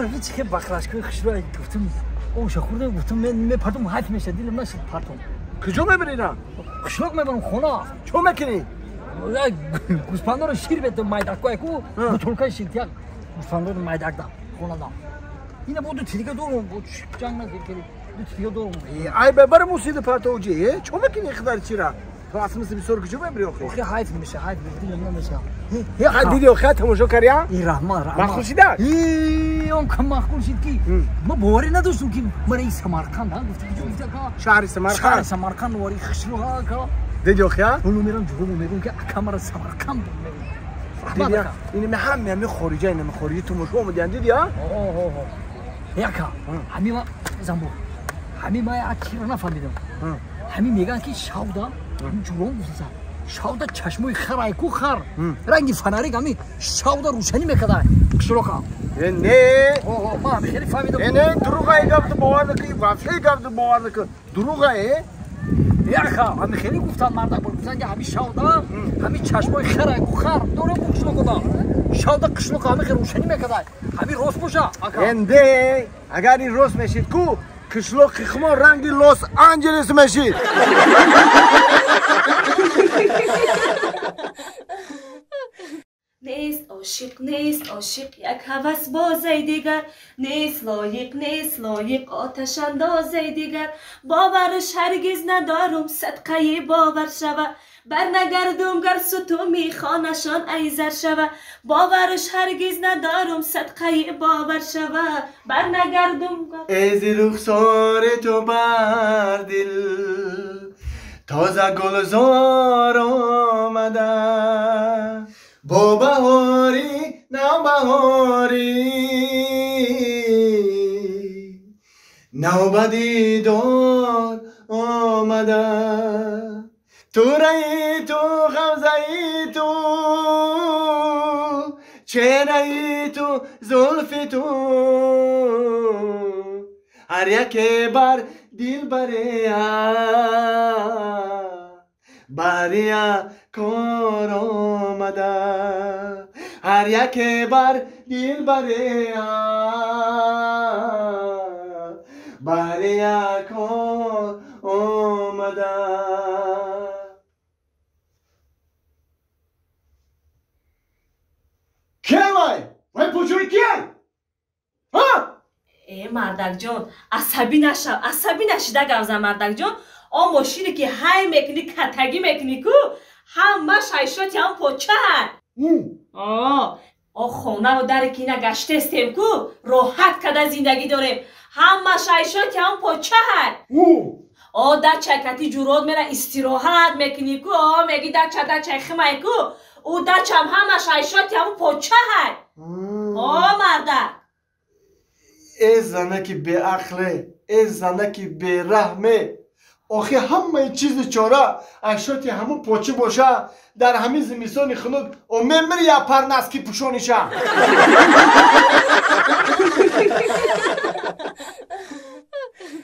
рафти чихе бақлашкои хушро гуфтум, оша хӯрдам, гуфтум мепартум, ҳайф меша, дилам нашид партум. Куҷо мебарӣ ра? Қишлоқ мебарам, хона. Чо мекунӣ? Гӯспандоро шир бетам, майдаккояку, бутулкаи шир тияк гӯспандоро майдакда, хонада. Ина бо ду тига дорум, бо ҷанг накунӣ. Ду тига дорум. Ай бебар мусиди партоҷи, э? Чо мекунӣ хидар чира? Пластмасси бисёр куҷо мебарӣ охи? Охи ҳайф меша, ҳайф дилам намеша. Ҳай диди охи тамошо каря? И раҳмат, раҳмат. Махқул шида? И он кам махқул шид ки ма боварӣ надоштум ки мара и Самарқанд, ҳа, гуфти куҷо гуфти ака? Шаҳри Самарқанд. Шаҳри Самарқанд вари хушрӯ ҳа ака. Диди охи ҳа? Ҳоло мерам ҷуҳумо мегӯм ки ака мара Самарқанд мегӯм. Раҳмат ака. Ин ме ҳам ме хориҷа, ин ме хориҷи тамошо омадиан диди ҳа? О, о, о. Яка, ҳамин ма замбур. Ҳамин ма як чиро нафаҳмидам. Ҳамин мегӯянд ки шавда ҷурон гуфтаса шавда чашмои хар айку хар ранги фонарик ҳами шавда рӯшанӣ мекарда қишлоқа. Не, ма ҳами хеле фаҳмидам. Не, дурӯға гапто бовар накун, вообще гапто бовар накун, дурӯға э. Яха, ҳами хеле гуфтанд мардак, гуфтанд ки ҳами шавда ҳами чашмои хар айку хар дорем қишлоқода шавда қишлоқа ҳами хеле рӯшанӣ мекарда. Ҳами рост боша ака? Энде агар ин рост мешид ку қишлоқи хумо ранги Лос Анҷелес мешид. Нест ошиқ, нест ошиқ, як ҳавас бозай дигар, нест лоиқ, нест лоиқ, оташандозай дигар. Боварш ҳаргиз надорум, садқаи бовар шава, барнагардум гар сутуми хонашон айзар шава. Боварш ҳаргиз надорум, садқаи бовар шава, барнагардум. Эзи рухсори ту бар дил тоза гулзор омада, бо баҳори навбаҳори навбадидор омада. Тураи ту, ғамзаи ту, чеҳраи ту, зулфи ту, ҳар яке бар дилбарея бария кор омада, ҳар яке бар дилбарея бария кор омада. Кевай? Вай пучуи кияй? Ҳа? Э, мардакҷон, асабӣ нашав, асабӣ нашида гавза мардакҷон. Он мошине ки ҳай мекунӣ, катагӣ мекунӣ ку, ҳама шайшоти ҳам почаҳай. О, хонаву даре ки ина гаштестем ку, роҳат када зиндагӣ дорем. Ҳама шайшоти ҳам почаҳай. О, дачай кати ҷурот мера истироҳат мекунӣ ку, о, меги дача дачай химай ку, ӯ дачам ҳама шайшоти ҳаму почаҳай. О, мардак. Э занаки беақле, э занаки бераҳме, охи ҳамаи чизи чора ашоти ҳамун почӣ боша, дар ҳамин зимистони хунук о мемири я парнаски пӯшониша.